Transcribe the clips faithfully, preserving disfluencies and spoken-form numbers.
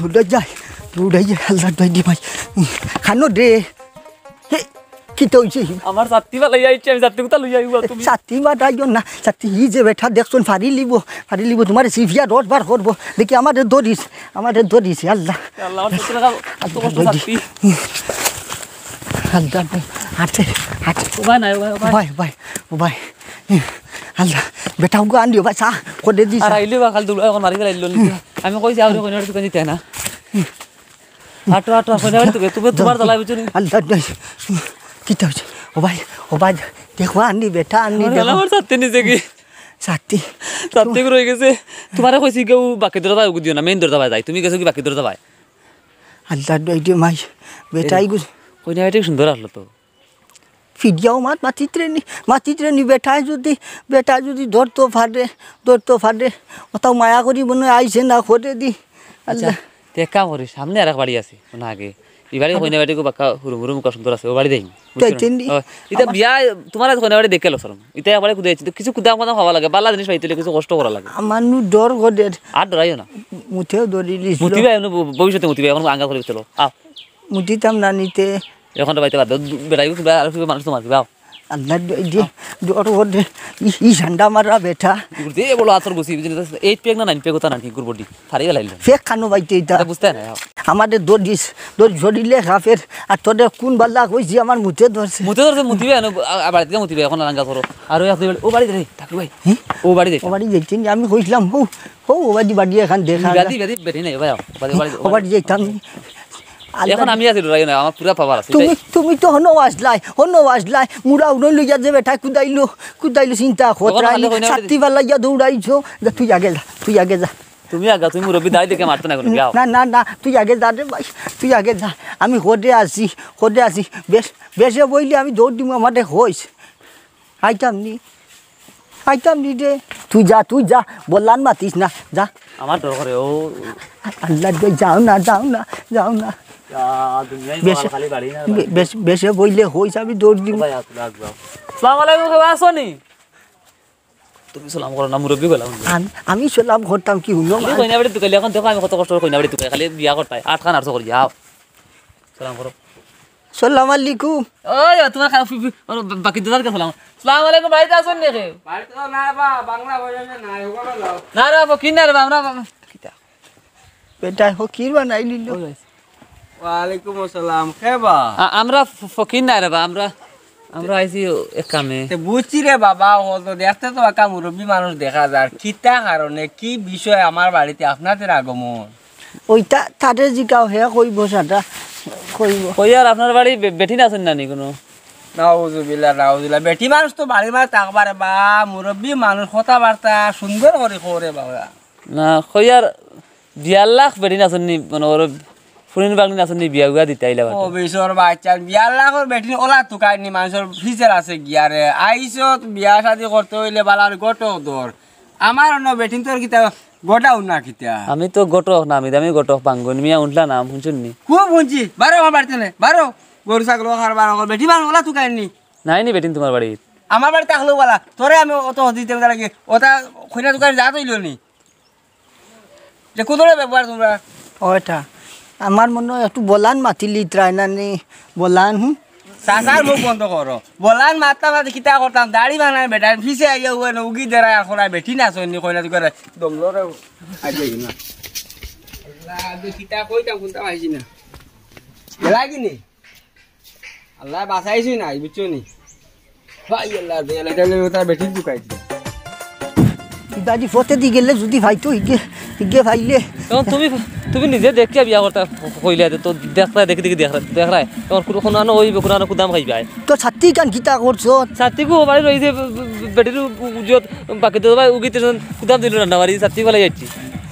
দৌড়াই যায়, দৌড়াই যায়, আল্লাহ দৌড়াই দি ভাই। খানো দে। হে, কিতা অইছে? আমার ছাতি ফালাইয়া আইছি, আমি ছাতি কুতা লইয়া আইবা তুমি? ছাতি বাটাইও না, ছাতি ই যে বেটা দেখছইন, ফাড়ি লিবো, ফাড়ি লিবো, তুমারে সিফিয়া দশ বার করবো। দেখি আমারে ধরিস, আমারে ধরিস, আল্লাহ। আল্লাহ, আমার ছাতি লাগা, অত কষ্ট ছাতি। আল্লাহ, হাতে, হাতে। ও ভাই, নাই, ও ভাই, ও ভাই। ও ভাই, ও ভাই, ও ভাই। আল্লাহ, বেটা উগো আন দিও ভাই, চা, করে দিস। আর আইলে বা খালি দুলা এখন মারি ফেলাইলো নি। আমি কইছি, আউরে কইনা বাড়ি তুকান দিতে না। আটো, আটো, কইনা বাড়ি তুকান, তুমি তুমার জ্বালায় বুঝছো নি? আল্লাহ, আল্লাহ। কিতা অইছে? ও ভাই, ও ভাই, দেখো, আননি বেটা, আননি আমার দেখো। আমার ছাতি নিছে কি? ছাতি। ছাতি রই গেছে। তুমারে কইছি কেউ বাকি দরজা উগু দিও না, মেইন দরজা বায় যাই। তুমি গেছো কি বাকি দরজা বায়? আল্লাহ, দই দে মাই, বেটা এরে, ইগু। কইনা বেটা সুন্দর আসলো তো। ফিরিয়াও মাত মাতিত রে নি, মাতিত রে নি, বেটায় যুদি, বেটায় যুদি ধরতো ফারে, ধরতো ফারে, অতাও মায়া করি মনে অয় আইছে না করে দি। আচ্ছা, আল্লাহ। তে এক কাম করি, সামনে আরেক বাড়ি আছে, না আগে। ই বাড়ি আগে। কইনা বাড়ি বাক্কা হুরুম হুরুম কত সুন্দর আছে, ও বাড়ি দেই। তাই বুঝছো নি? তেন দি। ও, ইতা আমার বিয়া, তুমার আজ কইনা বাড়ি দেখে লো শরম। ইতা একবারে কুদাই, কিছু কুদাম কুদাম খাওয়া লাগে, বালা জিনিস পাইতে অইলে কিছু কষ্ট করা লাগে। আমার নু ডর গদের। আর ডরাইও না। মুতেও ডরি দিস। মুতিবা, এমনে ভ-, ভবিষ্যতে মুতিবা, এখন আঙ্গা করে চলো। আও। মুতিতাম না নিতে। এখন তো বাইতে বাদ দাও, বেড়াইবো কিবা, আর কিবা মানুষ তো মারবে, আও। আল্লাহ দে, দে, ডর করে। ই, ই ঝান্ডা মারা বেটা। দে বলো, আতর গুছি, বুঝলি তো? Eight pack না nine pack ওটা না, ঠিক করবো, ডি। ফারি গেলাইল। ফেক খানো বাইতে এটা। এটা বুঝতে না, আও। আমারে দৌড় দিস, দৌড় ঝরিলে কাফের, আর তোরে কোন বাল্লা কইছি আমার মুতে ধরছে। মুতে ধরছে, মুতিবে, এনে, আ, আ, বাড়িতে মুতিবে, এখন রাঙ্গা করো। আর ওই আপনি, ও বাড়ি রে, ঠাকুর ভাই। হ্যাঁ? ও বাড়ি যাইতে। ও বাড়ি যাইতে নি, আমি কইছিলাম, হো, হো, ও বাড়ি, বাড়ি এখান দেখা ব্যাধি, যায়। ব্যাধি, ব্যাধি নাই, ভাই, আও। বাড়ি, বাড়ি, ও বাড়ি যাইতাম। এখন আমি আছি, ডরাইও না, আমার পুরা পাওয়ার আছে। তুমি, তুমি তো হনো আসলাই, হনো আসলাই, মুড়া উড়ো লইয়া যে বেটায় কুদাইলো, কুদাইলো চিন্তা, তখন খতরাইনি, খালি কইনা ছাতি ফালাইয়া দৌড়াইছো। যা, তুই আগে যা, তুই আগে যা। তুমি আগে, তুমি মুরব্বি দায় দেখে মারতো না কোনো, যাও। না, না, না, তুই আগে যা রে ভাই, তুই আগে যা। আমি খোদে আছি, খোদে আছি। বেশ, বেশে বইলে আমি দৌড় দিমু, আমারে কইস। আইতাম নি, আইতাম নি রে। তুই যা, তুই যা, বললাম মাতিস না, যা। আমার ডর করে, ও। আল্লাহ রে, যাও না, যাও না, যাও না। ইয়া, দুনিয়ায় বেশে, খালি বাড়ি না, বে-, বেশ, বেশে বইলে কইস আমি দৌড় দিমু। ভাই, আসো, আসো। আসসালামু আলাইকুম, কেউ আছো নি? তুমি সালাম করো না, মুরব্বি গেলাম। আমি, আমি সালাম করতাম কি, হুনো? তুমি কইনা বাড়ি তুকাইলে, এখন দেখো আমি কত কষ্ট করে কইনা বাড়ি তুকাই, খালি বিয়া করতাই, আটখান আটশো করি, যাও। সালাম করো। সালাম আলাইকুম। ওই, ও, তোমার খারাপ ফি-, ফি-, ওর বা-, বাকি দুজনকে সালাম। সালাম আলাইকুম, বাড়িতে আছেন নাকি? বাড়িতে তো না বা, বাংলা বাজারে নাই, ওখানে যাও। না রে, ফকির না রে বা, আমরা বা-, কিতা? বেটায় ফকির বানাই নিল। ওই, ওই। ওয়ালাইকুম আসসালাম, কে বা? আ-, আমরা ফ-, ফকির না রে বা, আমরা, আমরা আইছি এক কামে। তে বুঝছি রে বাবা, ও তো দেখতে তো একা মুরব্বি মানুষ দেখা যার। কিতা কারণে, কি বিষয় আমার বাড়িতে আপনাদের আগমন? ওইটা তারে জিকাও, হে কইবো সেটা, কইবো। কই আর আপনার বাড়ি বে-, বেটিন আছেন না নি কোনো? নাউজুবিল্লাহ, নাউজুবিল্লাহ। বেটি মানুষ তো বাড়ির মাঝে থাকবা রে বা, মুরব্বি মানুষ কথাবার্তা সুন্দর করি কও রে বাবা। না, কই আর বিয়ার লাখ বেটিন আছেন নি, মানে ওর ফুরিন বাগনিন আছেন নি, বিয়া উয়া দিতে আইলা ও বাটে। বিশর বাচ্চা, বিয়ার লাখর বেটিন ওলা তুকাইনি মানুষর ফিজের আছে গিয়া রে। আইসত বিয়া শাদি করতে অইলে বালার গটক দর। আমার অন্য বেটিন তোর কিতা গোডাউন না কিতা? আমি তো গটক, নামি দামি গটক, পাঙ্গুন মিয়া উঠলা নাম, হুনছুন নি? খুব হুনছি, বারো আমার বাড়িতে নে, বারো। গরু ছাগল খার বারো, বেটি মান ওলা তুকাইনি। নাই নি বেটিন তোমার বাড়িত? আমার বাড়িত থাকলেও বালা, তোরে আমি অত হদি দিতে লাগে, ওটা কইনা তুকাই যা তৈল নি। যে কুদরে ব্যবহার তোমরা? ওটা। আমার মনে হয় একটু বলান মাতিলি ত্রায় না নি, বলান, হুম? চাচার মুখ বন্ধ করো। বলান মারতাম না, কিতা করতাম? দাড়ি বানায় বেটা, পিছে আইয়া উয়ে না, উগি দেরা আর খোলা বেটি না, সৈনি কইনা তুকাই দমলো রে। আজ যাই না। আল্লাহ, আমি কিতা কইতাম, কোনটা পাইছি না। এলা কি নি? আল্লাহ বাঁচাইছি নাই, বুঝছো নি? ভাই আল্লাহ, দে, এলা, এলা, এলা, তার বেটি ঢুকাই দিল। দাদি ফতে দি গেলে যদি ভাই তো হিগে, হিগে ভাইলে। তখন তুমি, তুমি নিজে দেখিয়া বিয়া করতা কইলে, তো দেখরা, দেখি দেখি দেখরা, দেখরা। তখন কোনো, কোনো আনো ওই, কোনো আনো কুদাম খাইবায়। তো ছাত্তি কান কিতা করছো? ছাত্তি গো বাড়ি রইছে, বে-, বে-, বেটির উ-, উ-, উজত বাকি তো ভাই উগিতে কুদাম দিল রান্না বাড়ি, ছাত্তি ফালাই যাচ্ছি।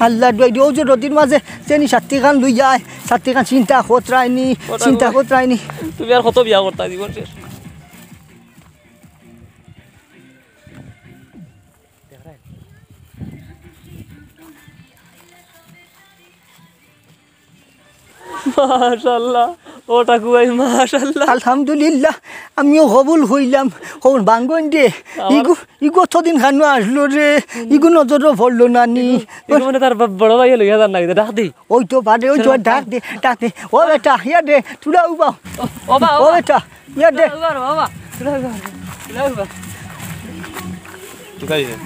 আল্লাহ, দুয়াই দিও যে নদীর মাঝে চেনি ছাত্তি কান লই যায়, ছাত্তি কান চিন্তা খতরায়নি, ওটা চিন্তা গো। খতরায়নি। তুমি আর কত বিয়া করতা জীবন শেষ। মাশাআল্লাহ, ও টাকু ভাই, মাশাআল্লাহ। আলহামদুলিল্লাহ, আমিও কবুল কইলাম, কবুল ভাঙ্গন দে। আমার ইগু, ইগু অতদিন খানো আসলো রে, ইগু নজরও পড়লো না নি। ইগু মানে তার বা-, বড় ভাইয়ে লইয়া যার না, ডাক দি। ওই তো পারে, ওই তো ডাক দে, ডাক দে। ও বেটা, ইয়া দে, তুরা উবা। ও, ও বা, ও ও বা। বেটা, ইয়া দে। তুরা উবা, ও বা। তুরা উবা, তুরা উবা। কিতা অইছে?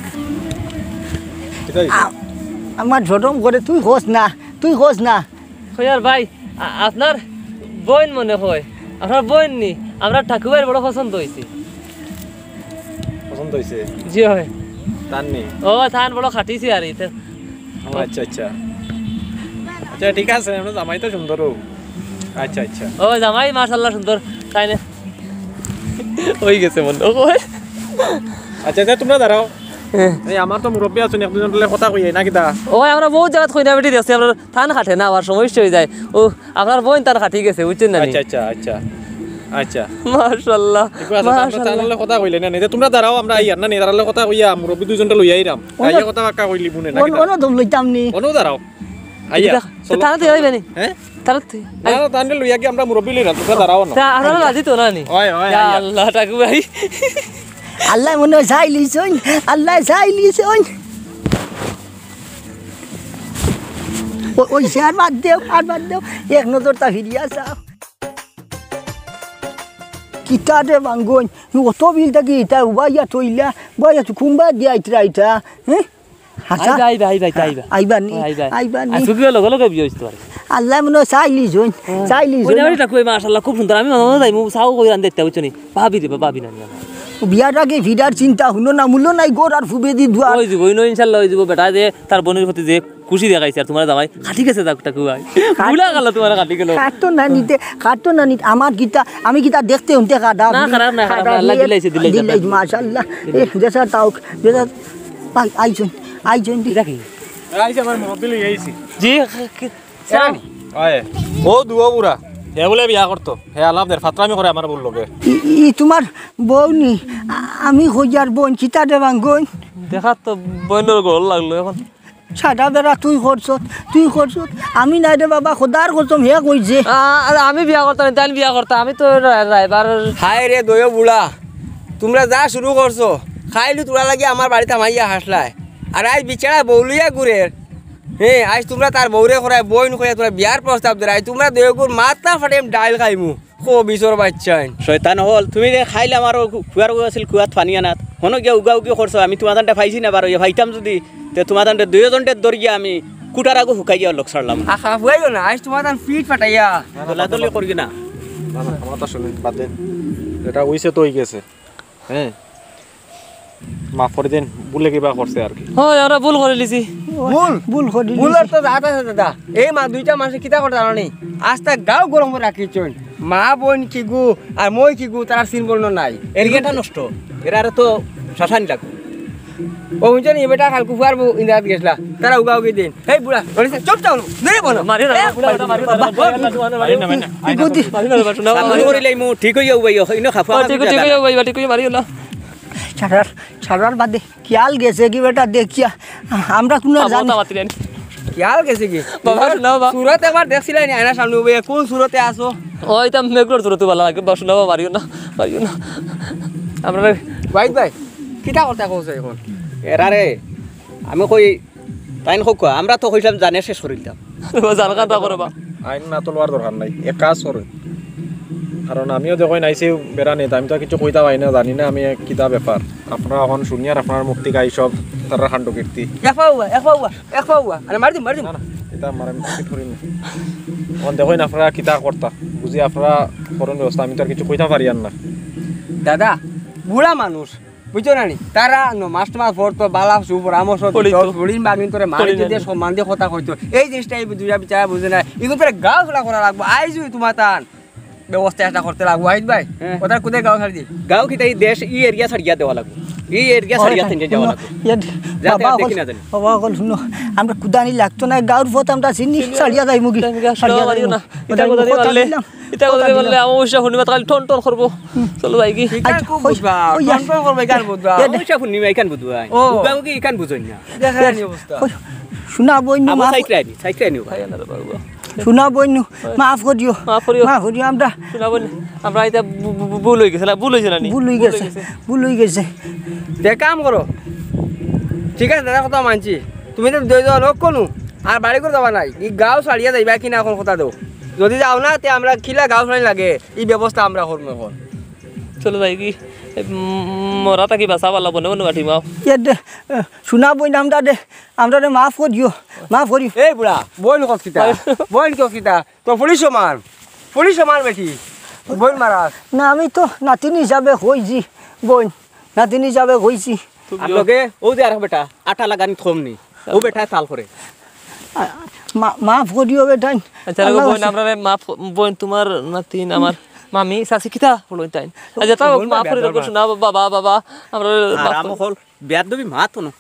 কিতা অইছে? আ-, আমার জরম করে, তুই কস না, তুই কস না। কইয়ার ভাই, আ-, আপনার বইন মনে হয়, আপনার বইন নি, আমরা ঠাকুর ভাইর বড় পছন্দ অইছে। পছন্দ অইছে? জি অয়। তান নি? ও, তান বড় খাটিছে আর ইতে। ও, আচ্ছা, আচ্ছা। আচ্ছা, ঠিক আছে, আমরা জামাই তো সুন্দর অউ। আচ্ছা, আচ্ছা। ও, জামাই মাশাআল্লাহ সুন্দর, তাই না? অই গেছে মনে হয়। আচ্ছা, আচ্ছা, তুমরা দাঁড়াও। হ্যাঁ। এই, আমার তো মুরব্বি আছইন, এক দুইজন লগে কথা কইয়াই না কিতা? ও, আমরা বউত জাগাত কইনা বেটি দেখছি, আমরা তান খাটে না, আবার সমস্যা অই যায়। ও, আপনার বইন তান খাটি গেছে, বুঝছইন না নি? আচ্ছা, আচ্ছা, আচ্ছা। আচ্ছা। মাশাআল্লাহ, ঠিক আছে, তো আমরা মাশাআল্লাহ। তান লগে কথা কইলে না, নি, তুমরা দাঁড়াও, আমরা আইয়ার না, নি, তান লগে কথা কইয়া, মুরব্বি দুইজনটা লইয়া আইরাম। অনো-, আইয়া কথা বাক্কা কইলি বুনে না অনো, কিতা? অনো দম লইতাম নি। অনো দাঁড়াও। আইয়া, এটা, চলো। তারা তো আইবে নি। হ্যাঁ? তারা তো না, না, তানরে লইয়া গিয়া আমরা মুরব্বি লইরাম, তুমরা দাঁড়াও না। তা আপনারা রাজি তো না নি? অয়, অয়, ইয়া আইয়া। আল্লাহ, ঠাকুর ভাই। আল্লায় মনে হয় চাইলিছইন, আল্লায় চাইলিছইন। ও-, অইছে, আর বাদ দেও, আর বাদ দেও। এক নজরটা ফিরিয়া চাও। কিতা রে ভাঙ্গন, অত বিল থাকি ইতা উবাইয়া থইলা, উবাইয়া তো কুম্বা দিয়া ইতরা ইতা, হ্যাঁ? হাছা? আইবা, আইবা, আইবা, ইতা আইবা। আইবা নি, ও, আইবা। আইবা নি। আজকে কিবা লগে লগে বিয়া অইছে তো আর। আল্লায় মনে হয় চাইলিছইন, হ্যাঁ। চাইলিছইন। ওই না, ওই না, কই, মাশাআল্লাহ, খুব সুন্দর। আমি মাঝে মাঝে যাইমু, চাও কইরাম দেখতে, বুঝছো নি? ভাবি দিবা, ভাবি না, না, না। বিয়ার আগে ফিরার চিন্তা, হুনো না, মূল্য নাই, ঘর আর ফুবেদি দুয়ার। অই যিবো, ইনো ইনশাআল্লাহ অই যিবো, বেটা যে তার বইনর প্রতি যে খুশি দেখাইছে, আর তুমার জামাই খাটি গেছে, যাক, টাকু ভাই। খাট-, বুলা গেল তুমার খাটি গেল। খাটো না নিতে, খাটো না নিতে। আমার কিতা, আমি কিতা দেখতে হুনতে খারাপ না, নি? খারাপ না, খারাপ না, আল্লাহ দিলাইছে, দিলাইছে, দিলাইছে, আল্লাহ। মাশাআল্লাহ। এ, দেশা তাও, দেশা, আই-, আইছইন, আইছইন দি। এটা কি? আইছে আমার মুরব্বি লই আইছি। জি, কি-, এরা নি? ওই, ও দুয়ো বুড়া। হে বুলে বিয়া করতো। হে আলাপ দের, ফাতরামি করে আমার বউর লগে। ই, ই তুমার বউ নি? আ-, আমি কইয়ার বইন, কিতা দে ভাঙ্গন? দেখাত তো বইনর ঘর লাগলো এখন। সাদা বেড়া তুই করছত, তুই করছত। আমি নাই রে বাবা, খোদার কসম, হে কইছে। আ-, আরে আমি বিয়া করতাম না, তাইন বিয়া করতা। আমি তো রা-, রাইবার। হায় রে দয়ো বুড়া, তুমরা যা শুরু করছো, খাইলু তুমরা লাগি আমার বাড়িত হামাইয়া হাসলায়। আর আইজ বিচারা বউ লইয়া ঘুরের। হে, আইজ তুমরা তার বউরে করায় বইন কইয়া তুমরা বিয়ার প্রস্তাব দেরায়, তুমরা দয়গুর মাথা ফাটাইমু ডাইল খাইমু। খবিছর বাইচ্চাইন। শয়তান অকল, তুমি যে খাইল আমারও কু-, কুয়ার কুয়া আছিল, কুয়াত পানি আনাত। হনো গিয়া উগা উগি করছো, আমি তুমার তানটা পাইছি না, বারো ইয়া পাইতাম যুদি, তে তুমার তানটা দুইওজনটে ধরিয়া আমি কুটার আগু হুকাই গিয়া লোক ছাড়লাম। আখা, হুয়াইও না, আইজ তুমার তান পিঠ ফাটাইয়া। দলাদলি করি না। না, না, আমার তো শুনুন, বাদ দেন। যেটা অইছে তো অই গেছে। হ্যাঁ। মাফ করি দেন, ভুলে কিবা করছে আর কি। হয়, আমরা ভুল করিলিছি। ভুল? ভুল করিলিছি। ভুল আর তো জাত আছে দাদা। এই মা দুইটা মাসে কিতা করে জানো নি? আস্তা গাঁও গরম করে রাখিছইন। মা বইন কিগু আর মই কিগু তারার চিন বর্ণ নাই। এরিয়াটা নষ্ট। এরা আরে তো শাসানি লাগবো। ও হুনছো নি, বেটা কালকু ফুয়ার বউ ইন্দাত গেছলা। তারা উগা উগি দিন। এই বুড়া, ওরে চুপ চাও। ধরে বলো। মারিও না, এ, বুড়া, বুড়া, মারিও না, মারিও না, মারিও না, মারিও না, মারিও না, মারিও না। মারিও না, মারিও না। সাবধান করিলাই মু, ঠিক অইয়া উবাইও, ইনো খাফা ও, ঠিক, ঠিক অইয়া উবাইও, ঠিক অইয়া মারিও না। ছাড়ার, ছাড়ার বাদে খিয়াল গেছে কি বেটা দেখিয়া, আমরা কুনু আর বাবা, জানি। ওটা মাতিলেন। খিয়াল গেছে কি? বাবা, শোনা বাবা। সুরত একবার দেখছিলাম নি, আয়নার সামনে উবাইয়া, কোন সুরতে আছো? ওই তো মেঘলোর সুরতে ভালা লাগে, বাবা, শোনা বাবা, মারিও না, মারিও না। আমরা ওয়াহিদ ভাই, কিতা কথা কইছো এখন? এরারে, আমি কই, তাইন কউক্কা, আমরা তো কইছিলাম জানে শেষ করিলিতাম। জান খান রাখো রে বা। আইন না তো লওয়ার দরকার নাই, এক কাজ করো। কারণ আমিও দেখইন আইছি বেড়া নিতে, আমি তো আর কিছু কইতা পারি না, জানি না আমি কিতা ব্যাপার। আপনারা এখন শুনিয়ার আপনার মুখ থাকি আই সব তারার কাণ্ড কীর্তি। এক পাওয়া, এক পাওয়া, এক পাওয়া। আরে মারি দিম, মারি দিম। না, না, এটা আমার আমি ঠিক করি না। এখন দেখইন আপনারা কিতা করতা, বুঝি আপনারা করইন ব্যবস্থা, আমি তো আর কিছু কইতা পারি আর না। দাদা, বুড়া মানুষ, বুঝছো না নি? তারা নমাজ টমাজ পড়তো, বালা সুপরামর্শ দিতো, পড়িতো। বুড়িন বাগিন তোরে মারি পড়ি যদি জানি। সম্মান দিয়ে কথা কইতো। এই জিনিসটা এই দুইটা বিচারা বুঝে না। ইগুন তোরে গাও ছাড়া করা লাগবো। আইজ তুমার তান ব্যবস্থা একটা করতে লাগবো, ওয়াহিদ ভাই। হ্যাঁ। ওটার কোথায় গাও ছাড়ি দি? গাও কিতা এই দেশ, ই এরিয়া ছাড়িয়া দেওয়া লাগবো। ই এরিয়া ছাড়িয়া তিনজন যাওয়া লাগবো। যাতে বাবা আর দেখি অকল, না জানি। বাবা অকল, হুনো, আমরা কুদানি লাগতো না, গাউর পথ আমরা চিনি, চিনি। ছাড়িয়া যাইমু গি, ছাড়িয়া যাইমু। ইটা কথা দিলাম। ইটা কথা বললে অমাবস্যা পূর্ণিমা খালি টন টন করবো। চলো যাই কি? ইখান আচ্ছা, খুব ওই, বুঝবা, ওই, টন টন করবো, ইখান বুঝবা। এ, অমাবস্যা পূর্ণিমা ইখান বুঝবা। ও। উগাও কি ইখান বুঝইন না? দেখা যায়নি অবস্থা। ওই, শোনা বই নি আবু মা। সাইকরানি, সাইকরানি। ভাই, আল্লাহ রে বাবা। শুনা বইনু, মাফ করিও। মাফ করিও। মাফ করিও, আমরা শুনা বইন, আমরা এটা ভু-, ভু-, ভু-, ভুল অই গেছে না, ভুল অইছে না নি? ভুল অই গেছে, ভুল অই গেছে। তে কাম করো, ঠিক আছে, দাদা কথা মানছি, তুমি তো দুইজন লোক কোনো, আর বাড়ি করে যাবা নাই, ই গাঁও ছাড়িয়া যাইবা কি না এখন কথা দেও, যদি যাও না তে আমরা কিলা গাঁও ছাড়ি লাগে, ই ব্যবস্থা আমরা করমু এখন। চলো যাই কি, উম, মরা থাকি বাঁচা বালা বনে বনে কাটি মাও। এ দে, এ, শুনা বইন, আমরা দে, আমরা দে মাফ করিও, মাফ করিও। এই বুড়া, বইন কস কিতা? বইন কস কিতা? তো পুলিশ সমান, পুলিশ সমান বেটি, বইন মারাস। না, আমি তো নাতিন হিসাবে কইছি, বইন, নাতিন হিসাবে কইছি। আর লগে ও যে আরেক বেটা, আটা লাগানি থম নি, ও বেটায় তাল করে। আ, মা-, মাফ করিও বেটাইন। আচ্ছা, আল্লাহ বইন, আছে। আমরা রে মাফ, বইন, তোমার নাতিন, আমার মামি, চাচি, কিতা বলইন তাইন? আচ্ছা, তাও বইন, মাফ করি বেয়াদব রাখো, মাত। শোনা, বাবা, বাবা, আমরা রে আর মাফ আমো করি। কল, বেয়াদবি মাত কোনো।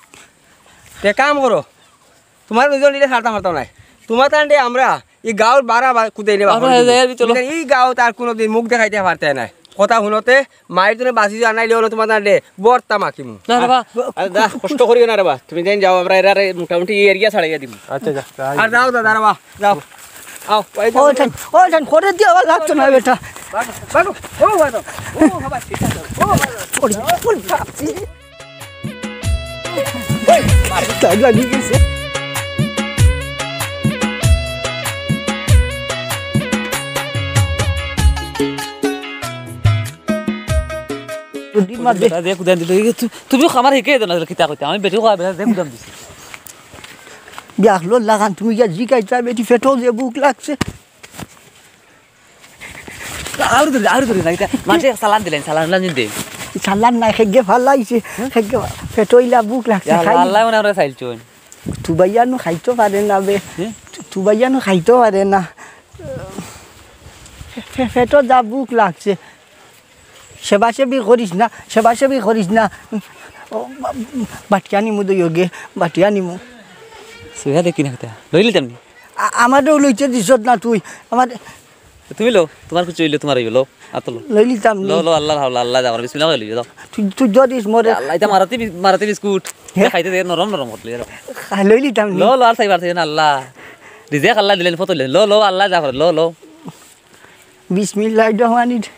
তে কাম করো, তোমার দুজন দিলে ছাড়তাম পারতাম নাই। তোমার তান দে আমরা, ই গাঁওর বারা বা-, কুদাইলে বা আমরা হরি যাই আর ভিতরে। তুমি জানি ই গাঁওত আর কোনোদিন মুখ দেখাইতে পারতে নাই। কথা হুনতে, মাইর জন্য বাসি যে আনাইলে হলো তোমার তান দে, বর্তা মাখিমু। না রে বা। আরে দা, কষ্ট করিও না রে বা। তুমি জানি যাও, আমরা এরারে মোটামুটি এই এরিয়া ছাড়াইয়া দিমু। আচ্ছা, যা, যা। আর যাও দাদা রে বা, যাও। আও, ওই যাও। ওই ঠান, ওই ঠান, করে দিয়ে আবার লাগতো না বেটা। বাগো, বাগো, ও বাগো, ও বাবা, ঠিক আছে, ও বাবা। ওরে, ওরে, বাপ রে। ওই, মারি তাই লাগি গেছে। যদি মা দে- বেটা দে কুদান দিল, এই তু-, তুমি আমার হিকে দেন না, কিতা কইতা? আমি বেটি কওয়া বেটা দে কুদান দিছি। বিয়াখলো লাগান, তুমি গিয়া জিকাইতা, বেটি পেটো যে ভুক লাগছে। আরো ধরে, আরো ধরে না, এটা মাঝে সালান দিলেন, সালান না দিন দে। সালান নাই, খেগে ফালাইছে, খেগে পেটো ইলা ভুক লাগছে, ইয়া খাই। আল্লাহ, মনে আমরা চাইলছুন। তুবাইয়ানো খাইতো পারে না বে। হে? তুবাইয়ানো খাইতো পারে না। পে-, পেটো যা ভুক লাগছে। সেবাসেবি করিস না, সেবাসেবি করিস না। ও, বা-, বাটিয়া নিমু দইও গে, বাটিয়া নিমু। সুইয়া দেখি না কথা। লইলি তেমনি? আ-, আমারেও লইতে দিছত না তুই। আমার তুমি লও, তোমার কিছু হইলে তোমার হইবে, লও, আতো লও। লইলিতাম নি। লও, লও, আল্লাহর হাওলা, আল্লাহ যা করে, বিসমিল্লাহ করে লইবে, লও। তুই, তুই জরিস মরে। আল্লাহ, এটা মারাতে বি-, মারাতে বিস্কুট। হে? এ খাইতে দে, নরম, নরম করলে, লও। খা-, লইলিতাম নি। লও, লও, আর চাইবার চাইবে না, আল্লাহ। রিজেক আল্লাহ দিলেন, ফটো দিলেন। লও, লও, আল্লাহ যা করে, লও, লও। বিসমিল্লাহির রহমানির।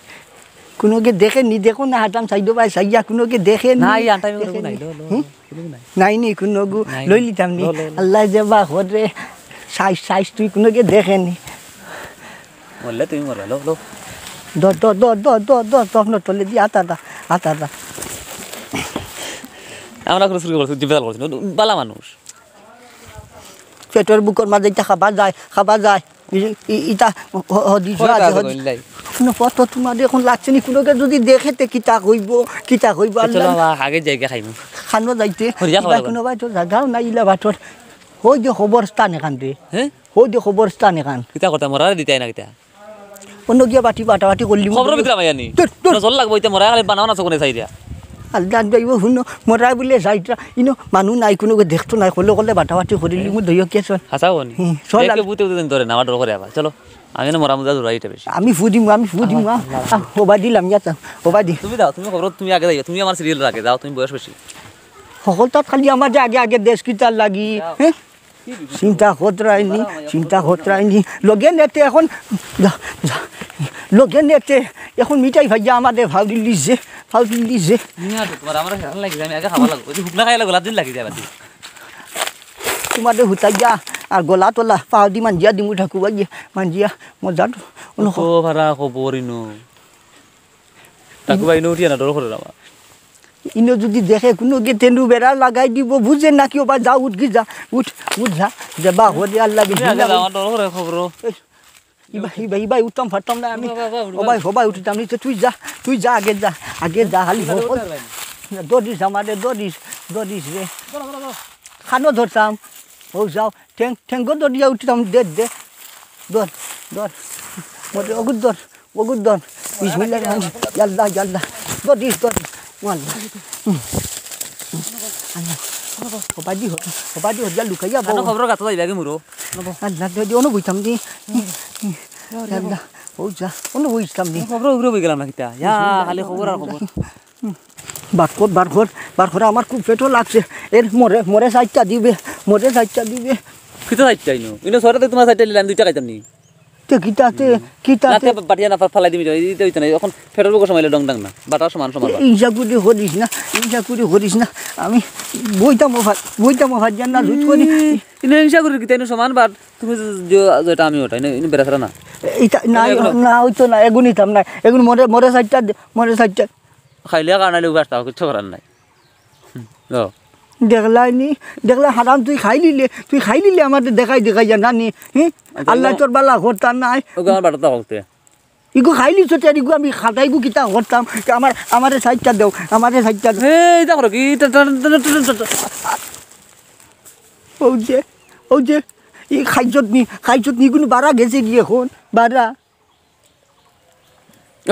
কুনুকে দেখে নি, দেখো না, হাতাম সাইডো ভাই, সাইয়া কুনুকে দেখে নি। না, এই আনটাই দেখে কোনো নাই, নি। লও, লও, হুম? লও, কোনো নাই। নাই নি কুনুগু, নাই নি। লইলিতাম নি। লও, লও, লও। আল্লাহ যে বা হরে, সাইজ, সাইজ তুই কুনুকে দেখে নি। মরলে তুমি মরবে, লও, লও। ধর, ধর, ধর, তখন তলে দি আতা দা, আতা দা। আমরা কোনো শুরু করছি, জিজ্ঞাসা করছি, বালা মানুষ। পেটর বুকর মাঝে ইটা খাবা যায়, খাবা যায়। ই-, ই-, ইটা হ-, হদিস কয়টা আছে, আছে হদিস। কইলাই? কোনো কত তোমার এখন লাগছে নি, কুনুকে যদি দেখে তে কিতা কইবো, কিতা কইবো, এ, চলো, আল্লাহ। বাবা, আগে যাই গিয়া খাইমু। খানো যাইতে, হরিয়া খাওয়া ইবা লাগবো। কোনো বাই তো জাগাও নাই, ইলা বাটর। হই দে খবর স্থান এখান দে। হ্যাঁ? হই দে খবর স্থান এখান। কিতা কথা, মরারে দিতাই না কিতা? অন্য গিয়া বাটি বাটাবাটি করলি খবরর ভিতরে আমায় আনি। তোর, তোর। নজর লাগবো, ইতা মরা খালি বানাও না চোখে চাই দিয়া। আল্লাহ দইব হুনো, মরা বুলে যাইতরা। ইনো মানু নাই, কুনুকে দেখতো নাই, কলে কলে বাটাবাটি করিলি, মু দইও কে চল। হাছা হনি? হুম, চল। দেখে ভূতে ভূতে ধরে না, আমার ডর করে আবার। চলো, আমি না মরা মুজা দৌড়াই এটা বেশি। আমি ফু দিমু, আমি ফু দিমু, আ। আ, ওবা দিলাম, ইয়া চা, ওবা দি। তুমি দাও, তুমি খবর, তুমি আগে যাইও, তুমি আমার সিরিয়াল আগে যাও, তুমি বয়স বেশি। হকল তাত খালি আমার যে আগে আগে দেশ কিতার লাগি, যাও। হ্যাঁ? চিন্তা খতরাইনি, চিন্তা খতরাইনি। লগে নেতে এখন, যা, যা। লগে নেতে এখন মিঠাই ভাইয়া আমাদের ফাউরিল দিছে, ফাউরিল দিছে। নিয়া তো তোমার আমার হেরান লাগি যায়, আমি আগে খাওয়া লাগবো। ওই যে হুকনা খাইলে গলা দিন লাগি যায় বাতি। তোমাদের হুতাইয়া আর গলা তোলা পাও দি মানজিয়া দিমু ঠাকুর ভাইয়ে, মানজিয়া মজা তো। অন্য তো ভাড়া খবর ইনো। ঠাকুর ভাই ইনো উঠিয়া না, ডর করে না আমার। ইনো যদি দেখে কুনুকে তেনু বেড়া লাগাই দিব, বুঝে নাকি? ওবা যা, উঠ গি যা, উঠ, উঠ যা, যে বা হরে আল্লাহ তুমি আগে বিসমিল্লাহ। যাও, আমার ডর করে খবর। ইবা, ইবা, ইবা উঠতাম পারতাম না আমি। বাবা, বাবা, উঠবা। ও ভাই, ও ভাই, উঠতাম নি, তো তুই যা, তুই যা, আগে যা, আগে যা, হালি উঠবা, হো, উঠবা, হো। উঠবা। দৌড়িস আমারে, দৌড়িস, দৌড়িস রে। বলো, বলো, বলো। খানো ধরতাম, ও যাও, ঠেং, ঠেঙ্গো দৌড়িয়া উঠতাম, দে, দে। দৌড়, দৌড়, মরে অগুর দৌড়। ওগুর দন। বিসমিল্লাহির রহমানির রহিম। ইয়া আল্লাহ, ইয়া আল্লাহ। দৌড় দিস, দৌড় দিস। ও আল্লাহ। হুম। আল্লাহ। ও বাজি হ-, ও বাজি হরিয়া লুকাইয়া বউ। আনো খবর গাতো যাইবা কি মুরো? আল্লাহ, দৌড় দি, অনো বইতাম দি। ইয়া আল্লাহ। ও যা, অনো বইতাম দি। খবর উগরে বই গেলাম না কিতা? ইয়া, বিসমিল্লাহির খালি খবর আর খবর। রহমানির রহিম। বার কর, বার কর, বার কর, আমার খুব পেটও লাগছে। এর মরে, মরে সাইডটা দিবে, মরে সাইডটা দিবে। কিতা চাইরটা ইনো? ইনো ছয়টা তো তুমার চাইরটা নিলে আমি দুইটা খাইতাম নি? তে কিতাতে, কিতাতে? না, তে বাটিয়া না ফা-, ফালাই দিবি, ইটা অইতো না। অখন পেটর ভুকর সময় অইলে ডং ডাং না। বাটা সমান সমান বাট। ইনসা কুটি করিস না, ইনসা কুটি করিস না। আমি বইতাম অফার, বইতাম অফার জান না, লুট করি। ইনো ইনসা কুটি কিতা, ইনো সমান বাট। তুমি যে, যে, যেটা আমি ওটা, ইনো, ইনো বেড়া ছাড়া না। ইটা না, ইনো এগুলো। না, অইতো না, এগু নিতাম না। এগু মরে, মরে চাইরটা দে, মরে চাইরটা। খাইলে কারণ অইলে উপাস থাকো, কিচ্ছু করার নাই। হুম, যাও। দেখলায় নি, দেখলা হারাম, তুই খাইলিলে, তুই খাইলিলে আমারে দেখাই দেখাই যা, নানি, হুম? আচ্ছা, আল্লায় এগু-, তোর বালা করতা নায়। ওগু আমার বাটাত থাকতে। ইগু খাইলিছ তে, ইগু আমি খাটাইগু কিতা করতাম? আমার, আমারে চাইরটা দেও, আমারে চাইরটা দেও। এই, ইটা করো কি? টা, টা, টা। অউ যে, অউ যে, ই খাইছত নি, খাইছত নি, ইগুন বারা গেছে গি অখন, বারা।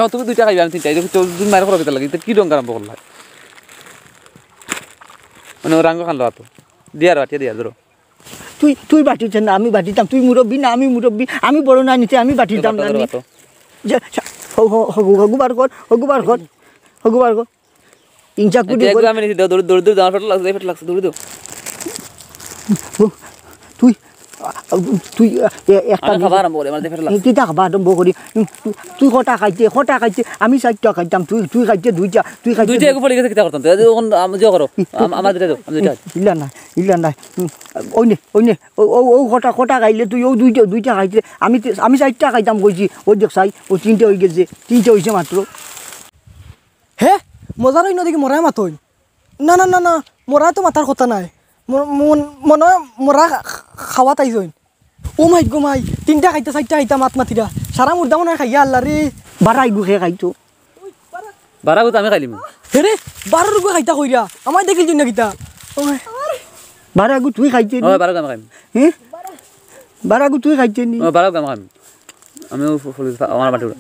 ও, তুমি দুইটা খাইবে, আমি তিনটা। ইটা তো তুমি মাইর করো কিতা লাগি? ইটা কি ঢং আরম্ভ করলা? মানে, ও রাঙ্গ খান লো আতো। দিয়ার বাটিয়া দিয়ার, ধরো। তুই, তুই বাটিছ না, আমি বাটিতাম। তুই মুরব্বি না, আমি মুরব্বি। আমি বড় না নিতে, আমি বাটিতাম ধরো, না ধরো, নি। বাটো। যে, সা-, হো, হো, হো, হগু বার কর, হগু বার কর, হগু বার কর। ইনসা কুটি এতে করে। একদম আমি নিছি, দেও, দৌড়, দৌড়, দৌড়, আমার পেট লাগছে, পেট লাগছে, দৌড়, দৌড়। ও, তুই, আ, তুই, আ, এ-, একটা আমি খাবার আরম্ভ করি, আমার পেট লাগছে। কিতা খাবার আরম্ভ করি? তুই, তুই কটা খাইতে, কটা খাইতে? আমি চাইরটা খাইতাম, তুই, তুই খাইতে দুইটা, তুই খাইতে দুইটা দুই- এগু পড়ি গেছে, কিতা করতাম? তো অখন আম-, যে করো, আম-, আমার দুইটা দেও, আমি দুইটা খাই। ইলা না, ইলা না। হুম, ওই নে, ওই নে, ও, ও, ও কটা, কটা খাইলে তুই, ও দুইটা, দুইটা খাইতে, আমি তে-, আমি চাইরটা খাইতাম কইছি, ওই দেখ চাই, ও তিনটা অই গেছে, তিনটা অইছে মাত্র। হে, মজার অইন্য দেখি মরায় মাতইন। না, না, না, না, মরায় তো মাতার কথা নায়। ম-, মন-, মনো অয় মরা খা-, খাওয়াত আইছইন। ও মাই গো মাই, তিনটা খাইতা, চাইরটা খাইতা মাত মাতিরা। সারা মুর্দা মনো অয় খাইয়া হারলা রে। বারা ইগু কে খাইতো। বারাগু তো আমি খাইলিমু। হে রে, বারাগু খাইতা কইরা। আমায় দেখিল তুই না কিতা? ও মাই। বারাগু তুই খাইতে নি? ও, বারাগু আমি খাইমু। হে? বারাগু তুই খাইতে নি? ও, বারাগু আমি খাইমু। আমিও ফু-, ফুল ফা-, আমার বাটি উড়া।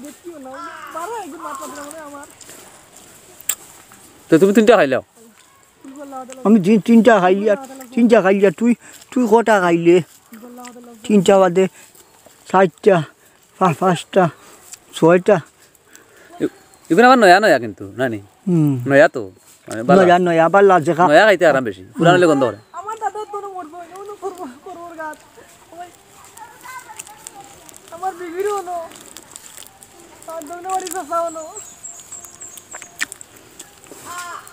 তো তুমি তিনটা খাইলাও। আমি তিন-, তিনটা খাইলি আর, তিনটা খাইলি আর তুই, তুই কটা খাইলে? তিনটা বাদে চাইরটা, পা-, পাঁচটা, ছয়টা। ই-, ইগুন আবার নয়া নয়া কিন্তু, না নি? হুম। নয়া তো, মানে বালা। নয়া, নয়া, বালা দেখা। নয়া খাইতে আরাম বেশি, পুরান অইলে গন্ধ করে। আমার দাদা তো মরবো, অনো করবো, করবো গাছ। ওই, আমার বিবির অনো, আমার দোকানে বাড়ি চাচা অনো।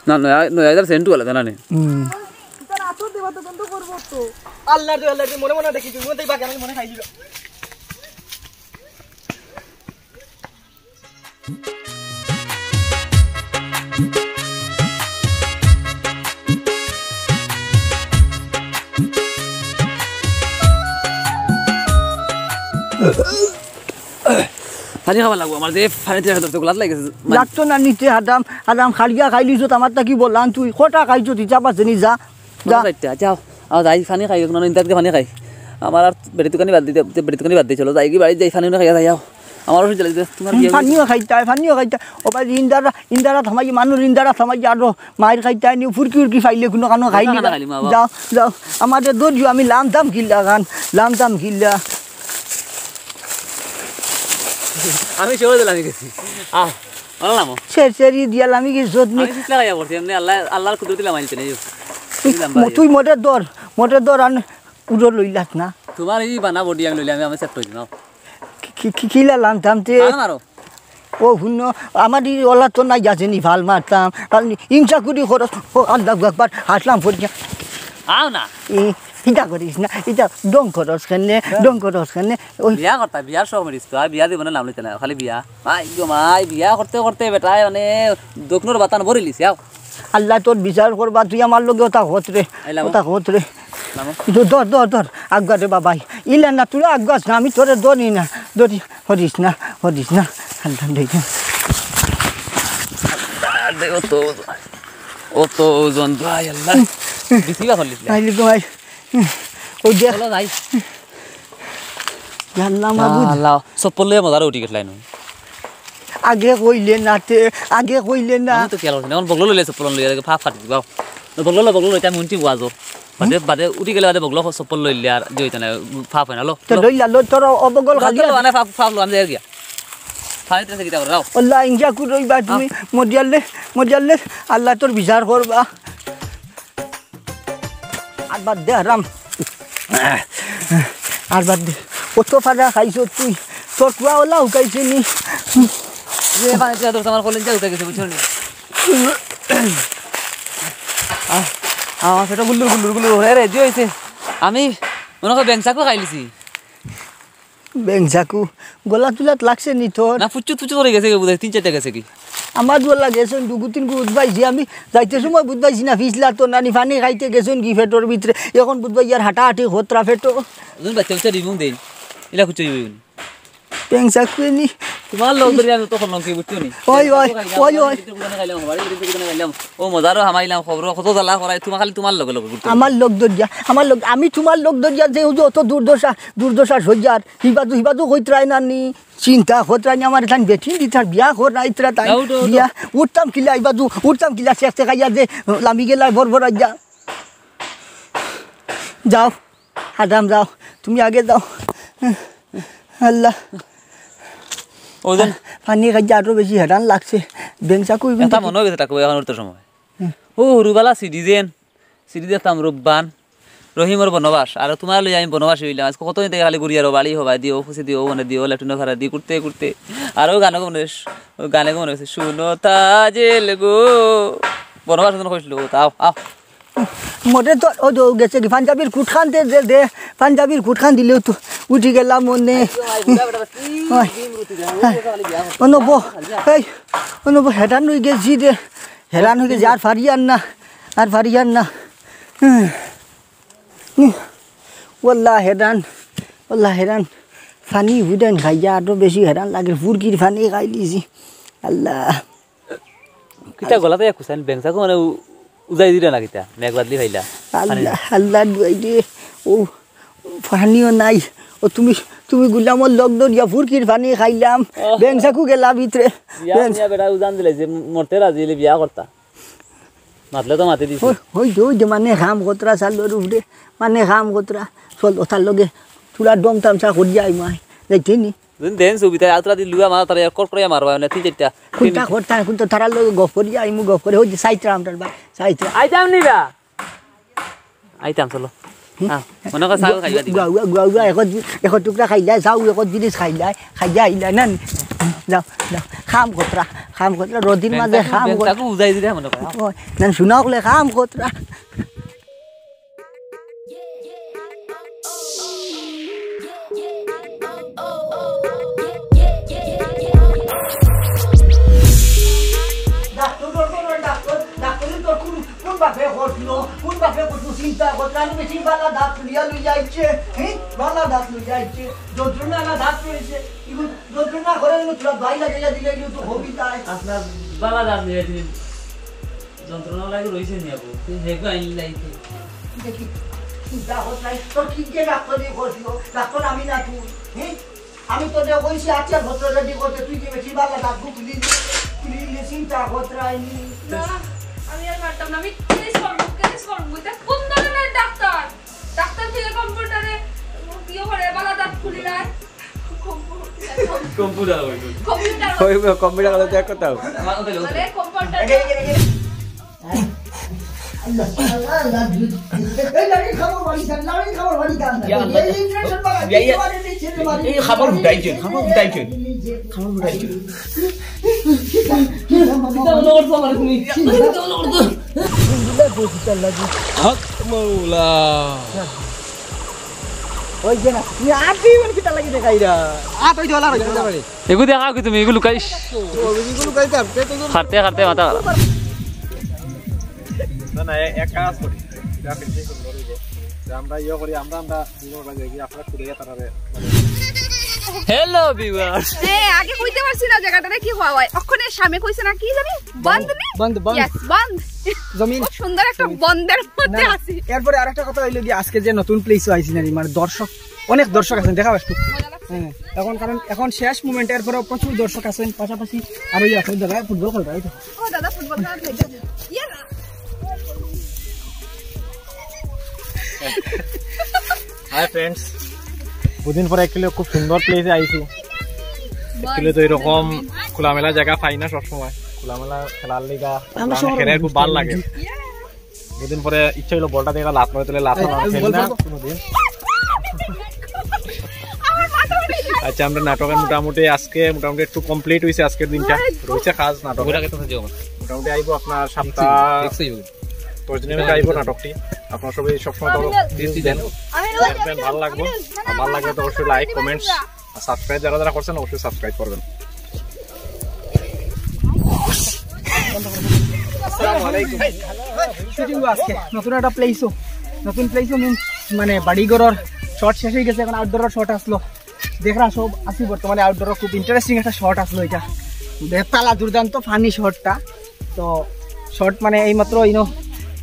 না, নয়া, নয়া এটার সেন্টু আলাদা, না নি? হুম। তার আতর দেবা তো গন্ধ করবো তো। আল্লাহ রে, আল্লাহ রে, মনে মনে দেখি, তুই মনে দেখবা কেন, মনে খাই দিল। পানি খাওয়া লাগবো, আমার যে পানি তৃষ্ণা ধরছে, গলাত লাগি গেছে। লাগতো না নিতে, হাদাম, হাদাম, খালিয়া খাইলিছত, আমার তা কি বললাম তুই? কটা খাইছত, হিসাব আছে নি, যা। যা। যাও, আও, যাই, পানি খাই, কোনো ইন্দার পানি খাই। আমার আর বেটি দোকানি বাদ দিতে, বেটি দোকানি বাদ দিয়ে চলো, যাই কি বাড়ি যাই, পানি খাইয়া যাই, আও। আমার ওষুধ জ্বালাই দিতে, তোমার হুম, বিয়ে পানিও খাইতায়, পানিও খাইতায়। ও ভাই, ইন্দারা, ইন্দারা থামাই, মানুষ ইন্দারা থামাই, আরো মাইর খাইতায় নি, ফুরকি উরকি পাইলে কোনো কানো খাইলি খানা না। খাইলি মা বাবা। যাও, যাও, আমারে দৌড়িও, আমি লামতাম কিল্লা খান, লামতাম কিল্লা। আমি সরে দিলাম, আমি গেছি। আহ, ভালো নামো। সে, সে, ই দিয়া লামি গেছত নি। আমি চিৎলা খাইয়া পড়ছি, এমনি আল্লাহ, আল্লাহর কুদরতি লামাই নিতে নেই। তুই, তুই লাম্বা ম-, হয়ে তুই মোটে ধর, মোটে ধর, আন উড়ো লইলাস না। তোমার এই বানা বডি আমি লইলে আমি, আমি সেট করে দিলাম। কি, কি, কি, কিলা লামতাম তে? মারো, মারো। ও হুনো, আমার ই ওলা তো নাই যাচ্ছে নি, ফাল মারতাম। কারণ ইনসা কুড়ি খরচ, ও আল্লাহু আকবার, হাসলাম পড়িয়া। আও না। ই, ইটা করিস না, ইটা ডং খরচ কেনে, হ্যাঁ। ডং খরচ কেনে, ওই বিয়া করতা, বিয়ার শখ মরিস তো, আর বিয়া জীবনে নাম লইতে না, খালি বিয়া। মাই গো মাই, বিয়া করতে করতে বেটায় মানে দোকনোর বাতান ভরিলিস, আও। আল্লাহ তোর বিচার করবা, তুই আমার লগে ওটা হত রে, আইলাম। ওটা হত রে। নামো। ধর, ধর, ধর, ধর, আগুয়া রে বাবাই। ইলা না, তুই আগুয়াস না, আমি তোরে ধরি না, ধরি, হরিস না, হরিস না। আল্লাহ রে। আরে, ও তো, ও তো ওজন, ভাই আল্লাহ। বিসি বা করলিস না। আইলি গো ভাই। ও দেখ। চলো যাই। জানলাম আবু। আল্লাহ, চপ্পল লইয়া মজারে উঠি গেছলাই নু। আগে কইলে না তে, আগে কইলে না। আমি তো খেয়াল করছি না, এখন বগলো লইলে চপ্পল লইয়া দেখে ফাফ ফাটি দিব। বগলো লো, বগলো লইতে আমি উঠি বুয়াজো। বাদে, বাদে উঠি গেলে বাদে বগলো চপ্পল লইলে আর যে হইতে না, ফাফ হয় না, লো, তো লো। লইলা, লো, তোর অবগল খালি লো, আছে। আনে ফাফ, ফাফ লো, আমি যাই গিয়া। ফাফ ইতে কিতা করে, রাও। আল্লাহ, ইনজা কুরইবা তুমি, আহ। মরিয়ালে, মরিয়ালে, আল্লাহ তোর বিচার করবা। আর বাদ দে, হারাম। আর বাদ দে, কত ফাটা খাইছস তুই, তোর কুয়া ওলা হুকাইছে নি? যে পানি দিয়া ধরছে, আমার কলিজা উঠে গেছে, বুঝছো নি? আহ, আমার পেটও গুল্লুর গুল্লুর গুল্লুর করে রে, যে হইছে। আমি মনে হয় বেংচাকু খাইলিছি। বেংচাকু, গলা তুলাত লাগছে নি তোর? না, ফুচুত ফুচুত করে গেছে গি, বুঝাই তিন চারটা গেছে গি। আমার গলা গেছে, দুগু তিন গু বুঝবাইছি, আমি যাইতে সময় বুঝবাইছি না, ফিসলা তো নানি পানি খাইতে গেছইন গি পেটর ভিতরে, এখন বুঝবাই ইয়ার হাঁটাহাঁটি খতরা পেটো। ওজন বাচ্চা বাচ্চা ডিমুং দেই, ইলা কুচুই হইনি। বেংচাকু নি। তোমার লগ ধরি আমি তখন লঙ্কি বুঝছো নি? ওই, ওই, ওই, ওই। ও মজারও হামাইলাম খবর, কত জ্বালা করাই, তোমার খালি তোমার লগে লগে ঘুরতে। আমার লগ ধরিয়া, আমার লগ, আমি তোমার লগ ধরিয়া যে ওই যে অত দুর্দশা, দুর্দশা সইয়ার, হিবাদু, হিবাদু কইতরাই না নি, চিন্তা কইতরাই না, আমার এখান বেটি দিতার বিয়া কর না, ইতরা তাই যাও, উঠো, উঠো। বিয়া, উঠতাম কিলা, হিবাদু, উঠতাম কিলা, শেষ খাইয়া যে লামি গেলা, বর বর আইয়া। যাও, আদাম যাও, তুমি আগে যাও। আল্লাহ। ওজন। পানি খাইয়া আরো বেশি হেরান লাগছে। বেংচাকু ইগুন এটা দেখি। মনে হয়ে গেছে, টাকু এখন উঠতে সময়। হুম। ও, হুরুবালা সিটিজেন, সিটিজেন তাম রূপবান, রহিমর বনবাস। আর তোমার লই আমি বনবাস হইলাম। আজকে কতদিন থেকে খালি ঘুরি আর বাড়ি হবাই দিও, ফুসি দিও, মনে দিও, লেটুনো ফারা দিও, করতে করতে। আর ও গানে মনে, ও গানে মনে হয়েছে, "শুনো তাজেল গো।" বনবাস মতন কইছিল, "আও, আও।" মোটে তো, ও তো গেছে কি, পাঞ্জাবির কুটখান দে, দে, দে, পাঞ্জাবির কুটখান দিলেও তো উঠি গেলাম মনে। ওই। অনুব, এই, অনুব, হেরান হয়ে গেছি রে, হেরান হয়ে গেছি, আর পারি আর না, আর পারি আর না। হুম। ওল্লা হেরান, ওল্লা হেরান, পানি উঠেন খাইয়া আরো বেশি হেরান লাগে, ফুরকির পানি খাই লিছি। আল্লাহ। কিতা গলাতে এক কুসাইন বেংচাকু মানে উ-, উজাই দিলে না কিতা? মেঘ বাদলি ফাইলা। আল্লাহ, আল্লাহ দুয়াই দে। ও, পানিও নাই। ও, তুমি, তুমি গুলামর লগ ধরিয়া ফুরকির পানি খাইলাম। আহ। বেংচাকু গেলা ভিতরে। বিয়া বেংচা- নিয়া বেটা উজান দিলে যে মরতে রাজি হইলে বিয়া করতা। মাতলে তো মাতি দিছি। ওই, ওই যে, ওই যে মানে কাম কতরা চালুর উপরে, মানে কাম কতরা। চল, ওটার লগে চুলার দম তামসা করিয়া আইমু আয়। যাইতে নি? দিন দেন সুবিধা, আতরা দি লুয়া মারা তারা কট করে মারবা, মানে তিন চারটা। কোনটা করতাম, কোনটা তারার লগে গফ করিয়া আইমু, গফ করে, ওই যে সাইত্রা আমটার বা, সাইত্রা। আইতাম নি বা? আইতাম, চলো। হুম? হ্যাঁ, মনে কর চাও খাইবা দিবা। গুয়া, গুয়া, গুয়া, গুয়া, এখন, এখন টুকরা খাইলাই, চাও এখন জিনিস খাইলাই, খাইয়া আইলাই না নি? যাও, যাও, কাম কতরা, কাম কতরা, রোদির মাঝে বেংচাকু, কাম কতরা। বেংচাকু উজাই দিলে মনে কর। ও, না, শুনা হলে কাম কতরা। ডাক্তার, ডাক্তার, ডাক্তার, ডাক্তার, তোর কোন, কোন বাপে করছিল? কোন বাপে করছিল? চিন্তা করছিল। আমি বেশি বালা দাঁত তুলিয়া লই যাইছে। হ্যাঁ? বালা দাঁত লই যাইছে। যন্ত্রণা না দাঁত তুলেছে। এগুলো যন্ত্রণা করে এগুলো তোরা ভাই লাগাইয়া দিলে এগুলো তো হবি তাই। আপনার বালা দাঁত লই যাইছে। যন্ত্রণা লাগে রইছে নি আপু? তুই হেগো আইন লাইতে। দেখি, চিন্তা করছ নাই। তোর কি যে ডাক্তার দিয়ে করছিল? ডাক্তার আমি না তুই। হ্যাঁ? আমি তোরে কইছি, আচ্ছা, ভদ্র রেডি করতে, তুই কি বেশি বালা ডাকবো, তুলি, তুলি, তুলি, চিন্তা করতে আইনি। না, আমি আর পারতাম না, আমি কেস করবো, কেস করবো। এটা কোন ধরনের ডাক্তার? ডাক্তার থেকে কম্পিউটারে ইয়ে করে, বালা দাঁত খুলি না। কম্পিউটার হইল। কম্পিউটার ওই, ওই, কম্পিউটার হলো দেখ কোথাও। মানে কম্পিউটার। এই, এই, এই, খাবার উঠাইছে, খাবার উঠাইছে। খাবার উঠাইছে। কিতা মনে করছো আমারে তুমি? কিতা মনে করছো? হক মৌলা। ওই যে না, তুমি আর তুই মানে কিতা লাগি দেখাই রা? আ, তুই ডলার হইতে পারে। এগু দেখা কি তুমি? এগু লুকাইস। ও, এগু লুকাইতাম, কে তো এগু খারতে খারতে মাথা খারাপ। না, না, এ-, এক কাজ করি। এটা ফিনিশিং করে ধরবো। যে আমরা ইয়ে করি, আমরা, আমরা দুজন বাজে গিয়ে আপনারা ছুটে গিয়ে তারা রে। Hello viewers. এ, আগে কইতে পারছি না জায়গাটারে কি হওয়া হয়। অক্ষণে স্বামী কইছে না কি জানি? বন্ধ নি? বন্ধ, বন্ধ। Yes, বন্ধ। জমিন। খুব সুন্দর একটা জমিন। বন্ধের মধ্যে না, না। আছি। এরপরে আরেকটা কথা হইলো কি, আজকে যে নতুন প্লেসও আইছি না, মানে দর্শক, অনেক দর্শক আছেন, দেখা একটু। মজা লাগছে। হ্যাঁ, এখন কারণ এখন শেষ মোমেন্ট, এরপরেও প্রচুর দর্শক আছেন, পাশাপাশি আরো ইয়ে আছে, দাদা ফুটবল খেলতে হয় তো। ও দাদা ফুটবল খেলা খেলতে। ইয়ে না। হাই ফ্রেন্ডস, দুদিন পরে actually খুব সুন্দর প্লেসে আইছি। Actually তো এরকম খোলামেলা জায়গা পাই না সবসময়, খোলামেলা খেলার লিগা আমার শহরে খেলে খুব ভালো লাগে। দুদিন পরে ইচ্ছা হইলো বলটা দিয়ে লাত মারে, তুলে লাত এই, মারা এই খেলি বল, না বল, বল। কোনোদিন। আচ্ছা, আমরা নাটকের মোটামুটি আজকে মোটামুটি একটু কমপ্লিট হইছে আজকের দিনটা। রইছে কাজ নাটক। মোটামুটি আইবো আপনার সপ্তাহ দশ দিনের মধ্যে আইবো নাটকটি। আপনারা সবাই সবসময় তো দেখবেন, ভালো লাগবে। আর ভালো লাগলে তো অবশ্যই লাইক, কমেন্টস আর সাবস্ক্রাইব যারা যারা করছেন অবশ্যই সাবস্ক্রাইব করবেন। শুটিং আজকে নতুন একটা প্লেসও, নতুন প্লেসও মিন্স মানে বাড়ি ঘরর শট শেষ হয়ে গেছে, এখন আউটডোরর শট আসলো। দেখরা সব আছি বর্তমানে আউটডোরর খুব ইন্টারেস্টিং একটা শট আসলো এটা। বেতালা দুর্দান্ত ফানি শটটা। তো শট মানে এইমাত্র ইনো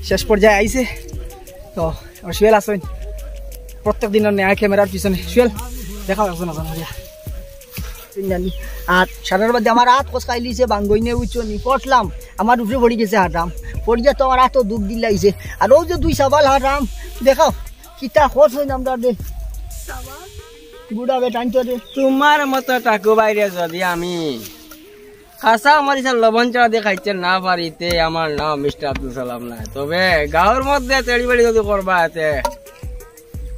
শেষ পর্যায়ে আইছে। তো আর সুয়েল আছইন প্রত্যেক দিনের ন্যায় ক্যামেরার পিছনে। সুয়েল, দেখাও একজন আছেন হইয়া। জানি। আর সারার বাদে আমার হাত কষকাইলিছে বাঙ্গইনে উচ্চ নি পড়লাম, আমার উপরে পড়ি গেছে হারাম। পড়িয়া তো আমার হাতও দুখ দিলাইছে। আর ও যে দুই সাবাল হারাম, দেখাও কিতা খরচ হইন আমরা দে। বুড়া বেটা আনতে দে। তোমার মতো টাকু বাইরে যদি আমি কাঁচা মরিচের লবণ ছাড়া দিয়ে খাইতে না পারি, তে আমার নাম মিস্টার আব্দুল সালাম নায়। তবে গাঁওর মধ্যে তেড়ি বেড়ি যদি করবা, তে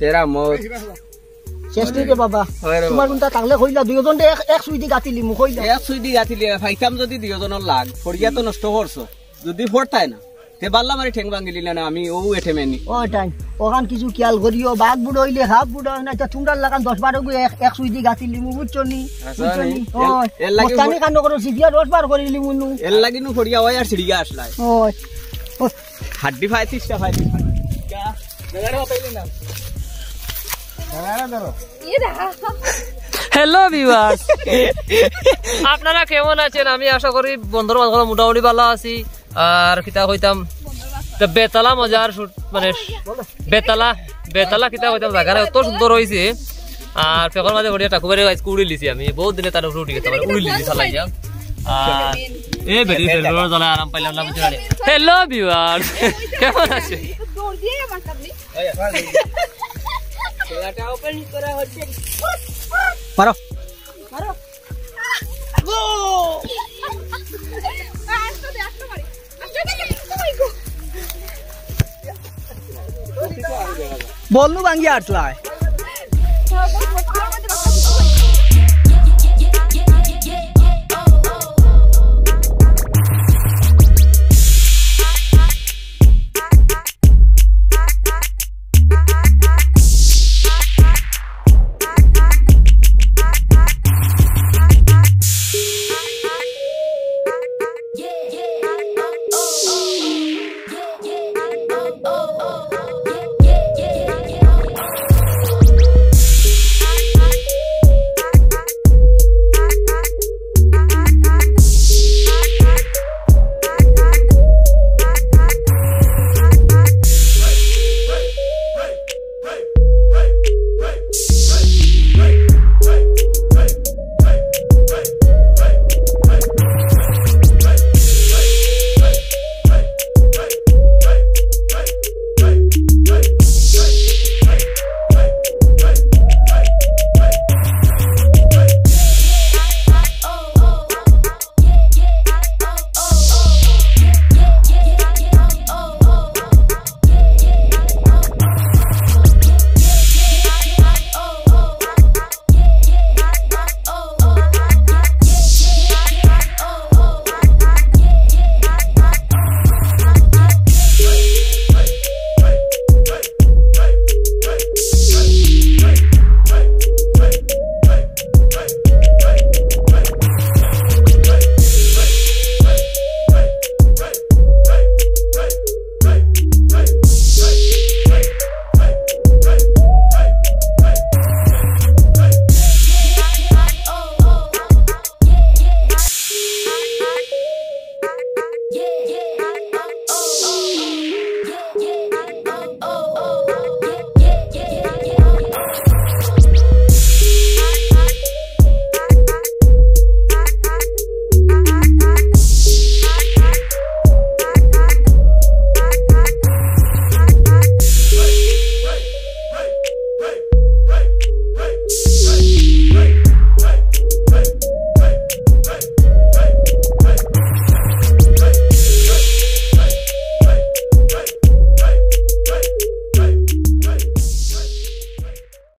তেরা মত। শেষ নেই রে বাবা। হয় রে তোমার বাবা। কোনটা থাকলে কইলা, দুইজন এক, এক সুইদি গাতি লিমু কইলা। এক সুইদি গাতি লিয়া, ফাইতাম যদি দুইজনের লাগ, ফড়িয়া তো নষ্ট করছো। যদি ফড়তায় না, তে বাল্লা মারি ঠেং ভাঙিলি না, না, আমি ও এঠে মেনি। ও টাইম, ওখান কিছু খেয়াল করিও, বাঘ বুড়ো হইলে হাফ বুড়ো হয় না, তে তোমরার লাগান দশ বারো গু এক, এক সুইদি গাতি লিমু, বুঝছো নি? আচ্ছা, বুঝছো নি? নি? এর, ওই, এর লাগি মস্তানি ফ- কাণ্ড করো, সিপিয়া দশ বার করে লিমু নু। এর লাগি নু ফড়িয়া হয় আর সিঁড়িয়া আসলাই। ওই, ও, হাড্ডি ফাইতিসটা ফাইতিস। হ্যালো ভিউয়ার্স, আপনারা কেমন আছেন? আমি আশা করি বন্ধুর মাঝে মোটামুটি ভালো আছি। আর কিতা কইতাম, তো বেতালা মজার শুট মানে বেতালা, বেতালা কিতা কইতাম, জায়গাটা অত সুন্দর হইছে। আর ফেকর মাঝে বড়িয়া টাকু বাড়ি আজকে উড়ি লিছি আমি, বহুত দিনে তার উপরে উঠি গেছে, মানে উড়ি লিছি চালাই যা। আর এ বেটি বেলুনর জ্বালা আরাম পাইলাম না, বুঝছো না? হ্যালো ভিউয়ার্স, কেমন আছে? পারো। বলনু ভাঙ্গি আটলায়।